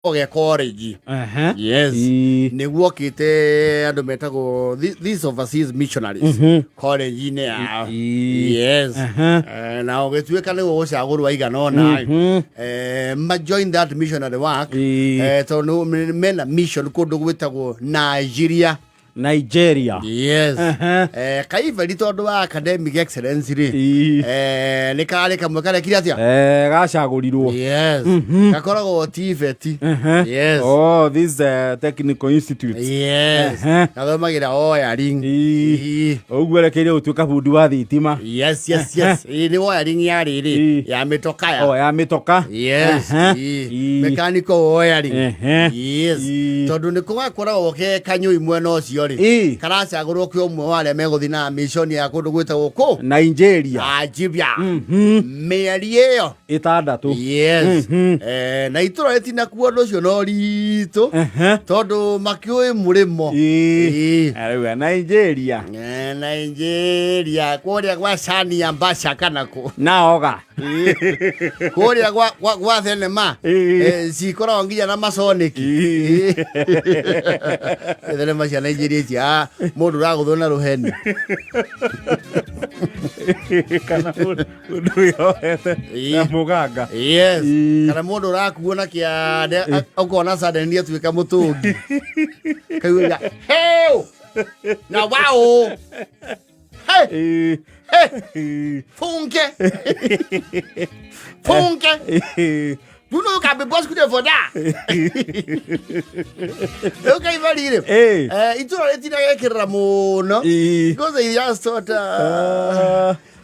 Gĩa college. Yes. Nĩguo okĩte andũ metagwo these overseas missionaries college-inĩ yao. Yes. Na ũgĩtuĩka nĩ gũgũcagũrwo aigana ũna, ma join that missionary work, tondũ mena mission kũndũ gwĩtagwo Nigeria. Nigeria. Yes. Kaiberi tondũ wa academic excellence rĩ, nĩ karĩ kamwe karekire atĩa? Gacagũrirwo. Yes, gakoragwo TVET. Yes. Oh, this technical institute. Yes. Gathomagĩra wiring. Ũguo erekeire gũtuĩka bundi wa thitima. Yes, nĩ wiring ya rĩrĩ, ya mĩtokaya. Oh, ya mĩtoka. Yes. Mechanical wiring. Yes. Tondũ nĩ kũgakoragwo ke kanyũi mwena ũcio rĩ, karacagũrwo kĩ ũmwe wa arĩa megũthiĩ na mission ya kũndũ gwĩtagwo kũ? Nigeria. Nigeria mĩeri ĩyo 6. Yes. Na itũra rĩtinakuo ũndũ ũcio no ritũ, tondũ makĩũĩ mũrĩmo. Arauga Nigeria. Nigeria kũrĩa gwa Sani Ambasha kana kũ? Naoga. Kũrĩa gwa thenema cikoragwo nginya na masoniki. Thenema cia Nigeria ici, mũndũ ũragũthwo na rũheni. Kana mũndũ wĩyohete na mũganga. Yes. Kana mũndũ ũrakuo na kĩande, ũkona suddenly atuĩka mũtũngi kaigua heo na wao. Hey! Hey! Funke! Funke! You know you can be prosecuted for that. Rĩu kaibari rĩ, itũra rĩtinagekĩrĩra mũno. Because they just thought,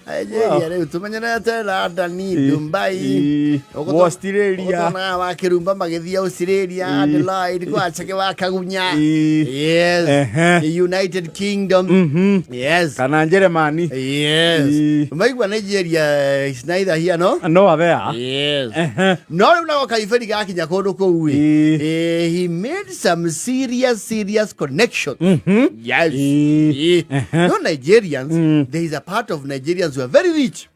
Nigeria rĩu tũmenyerete London, Dubai, Australia. Ũgũtonaga wa Kĩrumba magĩthiĩ Australia, Adelaide, kwa Chege wa Kagunya. Yes. United Kingdom. Yes. Kana Njeremani. Yes. Maigua Nigeria is neither here no? No there. Yes. No rĩu nako kaiberi gakinya kũndũ kũu ĩ, he made some serious serious connection. Yes. No Nigerians, there is a part of Nigerians who are very rich.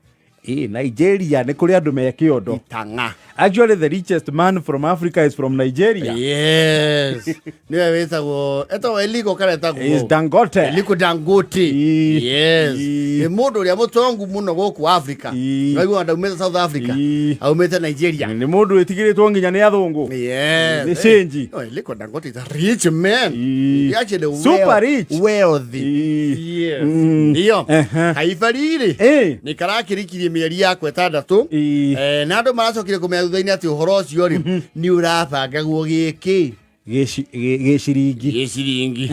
Nigeria nĩ kũrĩ andũ me kĩondo. Itang'a. Actually, the richest man from Africa is from Nigeria. Yes. Niwe wĩtagwo, etagwo Eliko kana etagwo? Is Dangote. Eliko Dangote. Yes. Nĩ mũndũ ũrĩa mũtongu mũno gũkũ Africa. Waigua ndaumĩte South Africa. Aumĩte Nigeria. Nĩ mũndũ wĩtigĩrĩtwo nginya nĩ athũngũ. Yes. Nĩ cĩnji. Oh, Eliko Dangote is a rich man. He actually Super rich. wealthy. Yes. Ndio. Kaibari rĩ, nĩ karakĩrikirie mĩeri yakwa 6. Na andũ maracokire kũmenya thutha-inĩ atĩ ũhoro ũcio rĩ, nĩ ũrabangagwo gĩkĩ? Gĩciringi. Gĩciringi.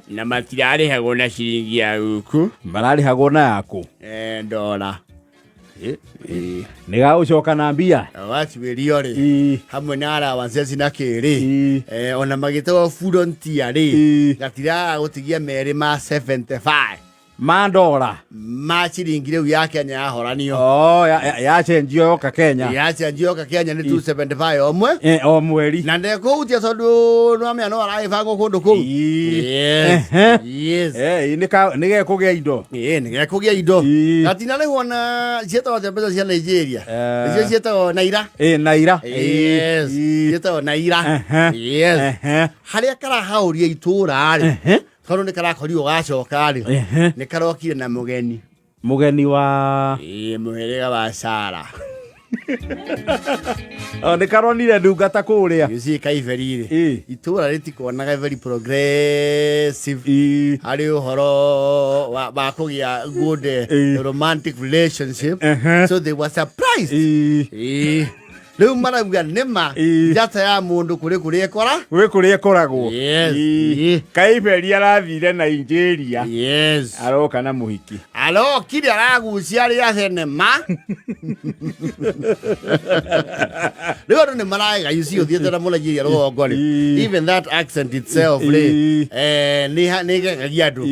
Na matirarĩhagwo na ciringi ya gũkũ. Mararĩhagwo na yakũ? Ndora. Nĩ gagũcoka na mbia. Wacuĩrio rĩ, hamwe na allowances na kĩrĩ, ona magĩtagwo frontier rĩ, gatiraga gũtigia merĩ ma 75. Ma ndora. Ma ciringi rĩu ya Kenya yahoranio. Oh, yacenjio yoka Kenya. Yacenjio yoka Kenya nĩ 275 o mwe. O mweri. Na ndekũhutia tondũ nĩwamenya no aragĩbangwo kũndũ kũu. Yes. Yes. Nĩ gekũgĩa indo. Nĩ gekũgĩa indo. Gatinarĩhwo na ciĩtagwo atĩa mbeca cia Nigeria? Nĩcio ciĩtagwo naira. Naira. Yes. Ciĩtagwo naira. Yes. Harĩa karahaũria itũũra rĩ, tondũ nĩ karakorirwo gacoka rĩ, nĩ karokire na mũgeni. Mũgeni wa Mũhĩrĩga wa Sara. O, nĩ karonire ndungata kũrĩa. You see kaiberi rĩ, itũũra rĩtikonaga very progressive harĩ ũhoro wa kũgĩa good romantic relationship. So they were surprised. Rĩu marauga nĩma njata ya mũndũ kũrĩ kũrĩa ĩkora. Gwĩ kũrĩa ĩkoragwo. Yes. Kaiberi arathire Nigeria. Yes. Aroka na mũhiki. Arokire aragucia arĩa thenema. Rĩu andũ nĩ maragega, you see, ũthiĩte na mũnaigeria rũgongo rĩ, even that accent itself rĩ, nĩ ĩgegagia andũ.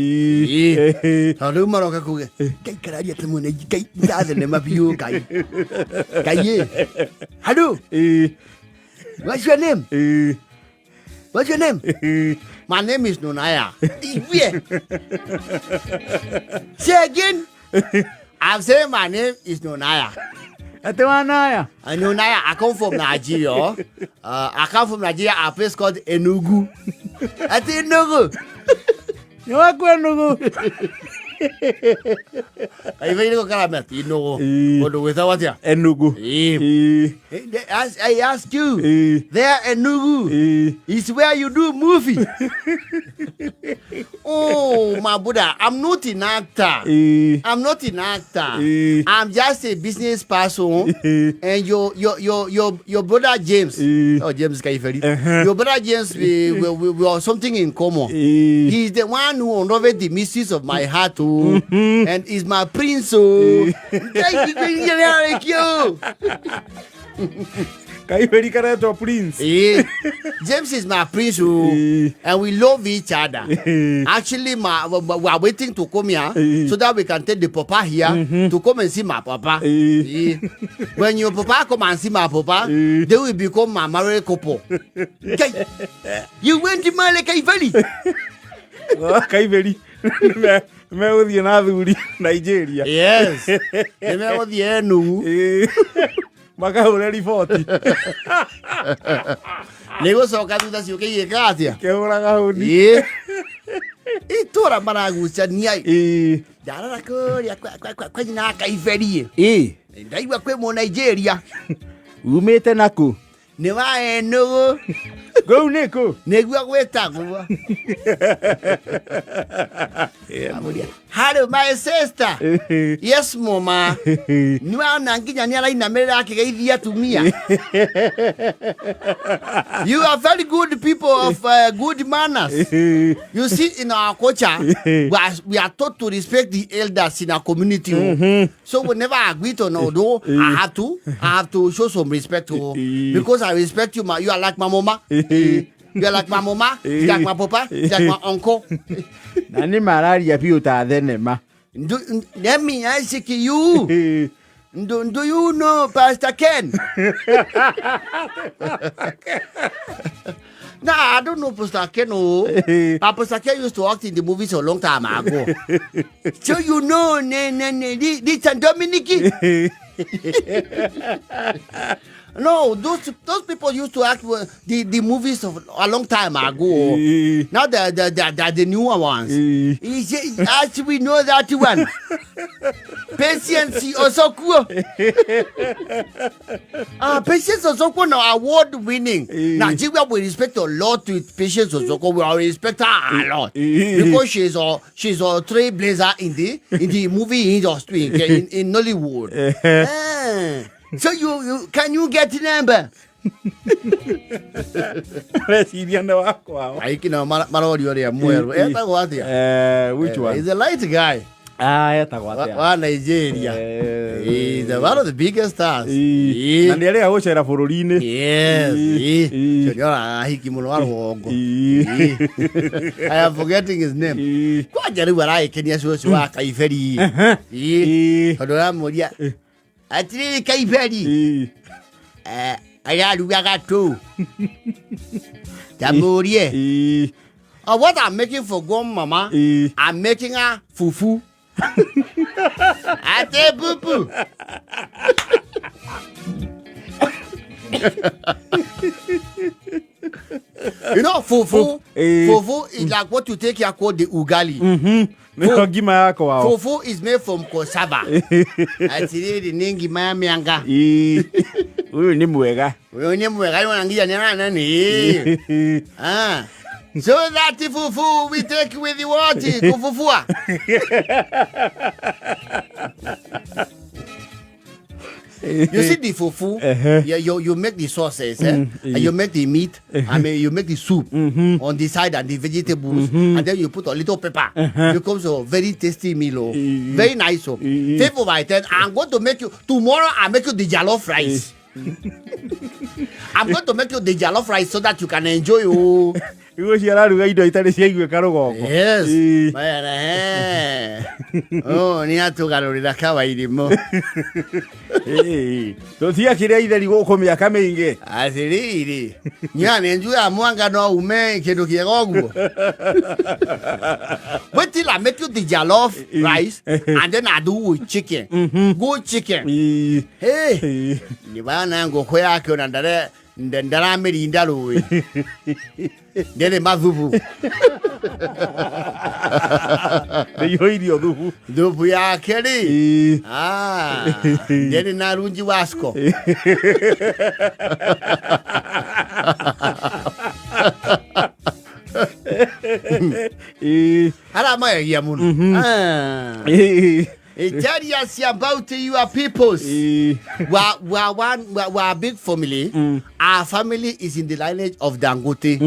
Tondũ rĩu maroka kuga Ngai kararia ta mwena Ngai ta thenema biũ Ngai. Ngai ĩ. Hello. What's your name? What's your name? My name is Nonaya. Iwie. Say again. I've said my name is Nonaya. Atĩ wanaya. I know now I come from Nigeria. I come from Nigeria, a place called Enugu. Ati Enugu. Nĩ waku Enugu. Kaiberi nĩko karamenya ti Enugu. Ĩĩ. Kũndũ gwĩtagwo atĩa? Enugu. Ĩĩ. Ĩĩ. I ask you, Ĩĩ. there Enugu Ĩĩ. is where you do movie. Oh, my brother, I'm not an actor. Ĩĩ. I'm not an actor. Eh. I'm just a business person. Eh. And your brother James. Eh. Oh, James Kaiferi. Uh-huh. Your brother James, we have something in common. Ĩĩ. He's the one who unraveled the mysteries of my heart, oh, and is my prince, oh. Thank you. Kaiberi karetwo Prince. Eh, James is my prince, oh, Eh. and we love each other. Eh. Actually, we are waiting to come here Eh. so that we can take the papa here to come and see my papa. Eh. Eh. When your papa come and see my papa, Eh. they will become my married couple. Okay. You went to Malakai Valley. Kaiberi megũthiĩ na athuri Nigeria. Yes. Nimegũthiĩ Enugu. Ĩĩ. Makahũre riboti. Nĩgũcoka thutha ciũke igĩka atĩa? Kĩhũraga hũni. Ĩĩ. Itũra maragucania. Ĩĩ. Ndarora kũrĩa kwa nyina wa Kaiberi. Ĩĩ. Ndaigua kwĩ mũ Nigeria. Umĩte nakũ? Nĩ wa Enugu. Kũu nĩ kũ? Nĩguo gwĩtagwo. Amũria, Hello my sister. Yes mama. Nĩwona nginya nĩ arainamĩrĩra akĩgeithia atumia. You are very good people of good manners. You see, in our culture, we are taught to respect the elders in our community. Oh. So whenever I agree to no, though, I have to show some respect to, because I respect you. You are like my mama. You are like my mama. You are like my papa. You are like my uncle. Na nĩ mararia biũ ta thenema. Let me ask you. Do you know Pastor Ken? Nah, I don't know Pastor Ken. Oh. Pastor Ken used to act in the movies a long time ago. So you know, ne, ne, ne, this and Dominic? No, those people used to act with the movies of a long time ago. Now they're the newer ones. He said, as we know that one. Patience Osokwo. Ah, Patience Osokwo now award winning. Nigeria we respect a lot with Patience Osokwo. We respect her a lot. Because she's a trailblazer in the movie industry in Nollywood. Eh. So you can you get the number? Reciria nĩ wa kwao. Aiki na marorio ria mweru. Etagwo atia? Which one? He's a light guy. Ah, etagwo atĩa? Wa Nigeria. He's one of the biggest stars. Na nĩ arĩga gũcera bũrũri-inĩ. Yes. Ĩĩ. Ĩĩ. Cio ahiki mũno wa rũgongo. Ĩĩ. I am forgetting his name. Ĩĩ. Kwanja rĩu aragĩkenia cũcũ wa Kaiberi. Ĩĩ. Ĩĩ. Tondũ aramũria atĩrĩrĩ Kaiberi. Ĩĩ. Ararugaga tũ. Tamũrie. Ĩĩ. What I'm making for grandmama, Ĩĩ. I'm making her fufu. Ate pupu. You know, fufu, Eh. fufu is like what you take here called the ugali. Nĩyo ngima ya kwao. Fufu is made from cassava. Atiriri ni ngima ya mianga. Ĩĩ. Ũyũ nĩ mwega. Uyu ni mwega yona nginya ni nani. Ah. So that fufu we take with the what? Kufufua. You see the fufu, yeah, you make the sauces, eh? And you make the meat, I mean, you make the soup on the side and the vegetables, and then you put a little pepper. It becomes a very tasty meal. Oh. Very nice. Oh. 5 over 10. I'm going to make you, tomorrow I make you the jollof rice. I'm going to make you the jollof rice so that you can enjoy. Oh. Rĩu ũcio araruga indo itarĩ ciaiguĩka rũgongo. Yes. Ĩĩ. Mayara, he. Oh, nĩ atũgarũrĩra kawairimũ. Ĩĩ. Tũtiakĩrĩa itheri gũkũ mĩaka mĩingĩ. Atĩrĩrĩ, nya nĩ njugaga mwanga no ume kĩndũ kĩega ũguo. Wait till I make you the jollof rice and then I do with chicken. Good chicken. Ĩĩ. Hey, Ĩĩ. nĩ bana ngũkũ yake ona ndare ndaramĩrinda rũĩ. Ndĩrĩ mathubu. Nĩihũirio thubu. Thubu yake rĩ. Ĩĩ. Ah, ndĩrĩ na runji wasco. Ĩĩ. Aramayagia mũno. Ah. Ĩĩ. Tell us about your peoples. Ĩĩ. We are one, we are a big family. Our family is in the lineage of Dangote.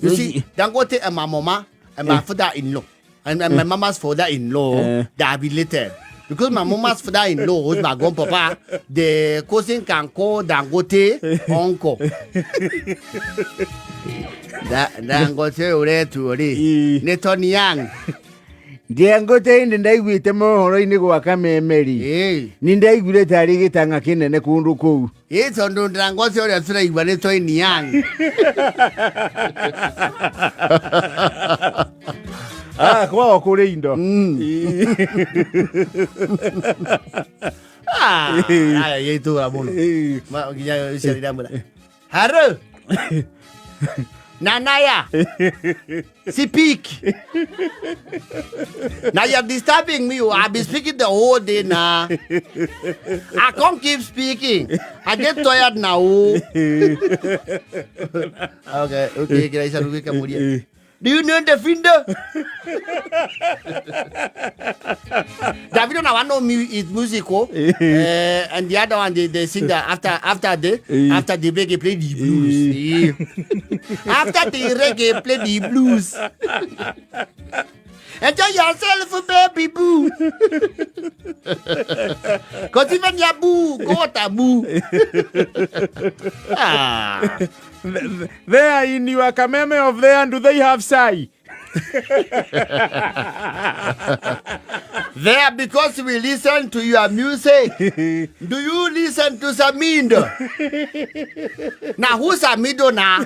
You see, Dangote and my mama and my father-in-law and my mama's father-in-law, they are related. Because my mama's father-in-law, who's my grandpapa, the cousin can call Dangote uncle. Dangote uretwo rĩ Ĩĩ. nĩ Tony Young. Ndiangote nĩ ndaiguĩte mohoro-inĩ gwa kamemeri. Ĩĩ. Nĩ ndaiguire tarĩ gĩtang'a kĩnene kũndũ kũu. Ĩ tondũ Dangote ũrĩa tũraigua nĩ Tony Young. Ah, kwao kũrĩ indo. Ah, aya gĩtũra mũno. Ĩĩ. Nginya ũcio ndĩramwĩra. Hello. Nanaya. Speak. Now you're disturbing me. I've been speaking the whole day now. I can't keep speaking. I get tired now. Okay, okay, kira isa rugi kamuria. Do you know Davido? Davido now I know is musical, and the other one they sing that after the reggae play the blues. After the reggae play the blues. Enjoy yourself, baby boo. Cause even your boo go taboo. Ah. There in your kameme of there, do they have sai? There, because we listen to your music. Do you listen to Samido? Now, who's Samido now?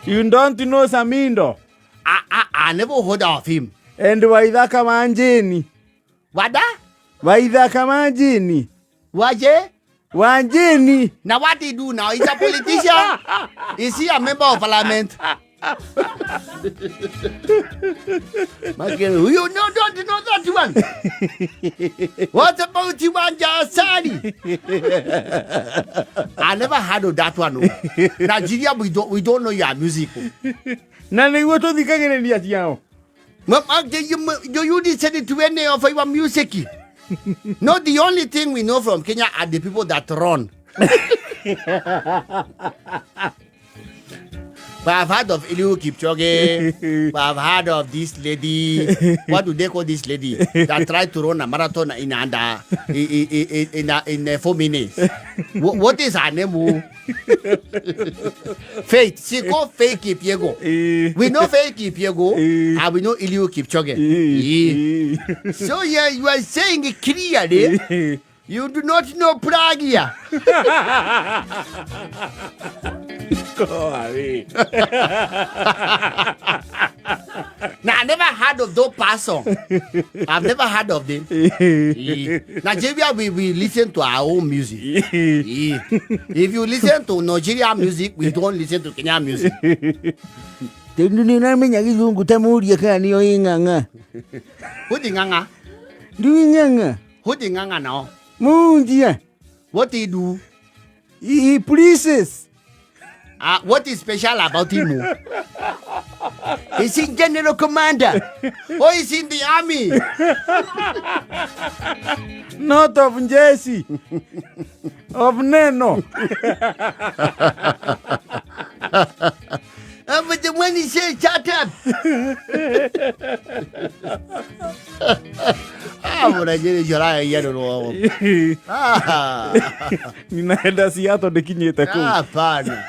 You don't know Samido. I never heard of him. And Waithaka Wanjini. Wada? Waithaka Wanjini. Waje? Wanjini. Now what he do now? He's a politician. Is he a member of parliament? Michael, you no, don't know that one. What about Iwanja Asani? I never heard of that one. Nigeria, we don't know your music. Na nĩguo tũthikagĩrĩria ciao. Do you listen to any of your music? No, the only thing we know from Kenya are the people that run. But I've heard of Eliud Kipchoge. I've heard of this lady. What do they call this lady that tried to run a marathon in under in 4 minutes? What is her name? Faith. She called Faith Kipyego. We know Faith Kipyego and we know Eliud Kipchoge. So yeah, you are saying clearly you do not know Pragia. Go away. Now, I never heard of those person. I've never heard of them. Nigeria, we listen to our own music. If you listen to Nigeria music, we don't listen to Kenya music. Who the nganga? Who the nganga now? What he do? He pleases. What is special about him? He's in general commander. Or he's in the army. Not of Jesse. Of Neno. But the one he says, shut up. Mũnaijeria ũcio aragegia andũ rũgongo. Ah. Ninaenda Seattle ndĩkinyĩte kũu. Hapana.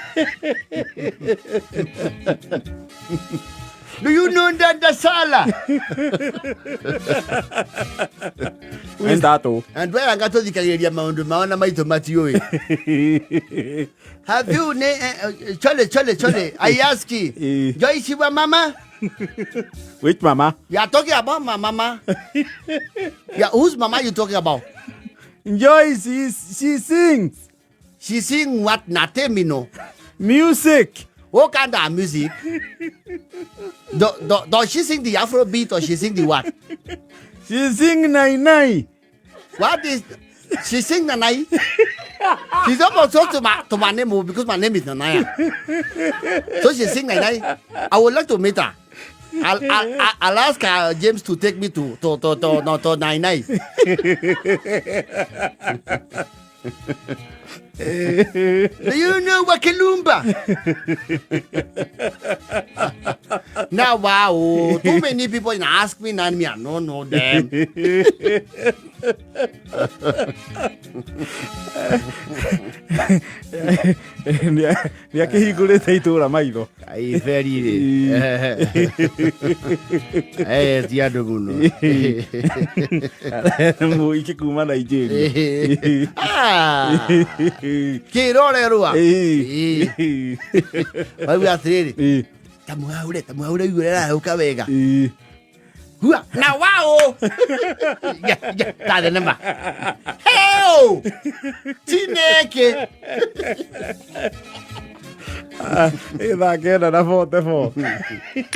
Do you know Dandasala? Ndatũ. Andũ aya anga tũthikagĩrĩria maũndũ mao na maitũ matiũĩ. Have you ne, chole chole chole I ask you. Joyce wa mama? Which mama? You are talking about my mama. Yeah, whose mama you talking about? Joyce is, she sings She sing what na tell me no. music. What kind of music? Does she sing the Afrobeat or she sing the what? She sing nai nai. What is she sing Nanai? She's almost talk to my name oh, because my name is Nanaya. So she sing Nanai. I would like to meet her. I'll ask James to take me to no, to Nanai. Do you know Wakelumba? Now wow, too many people ask me and me I don't know them. Nĩ akĩhingũrĩte itũra maitho. Ai very eh ti andũ mũno. Mũingĩ kuma Nigeria. Ah, kĩrorerwa. Wauga atĩrĩrĩ, ta mũhaure igũrũ ĩrahũka wega. Hua, na wao. Ya, ya, ta thenema. Heo! Chineke. Thaa 9:44.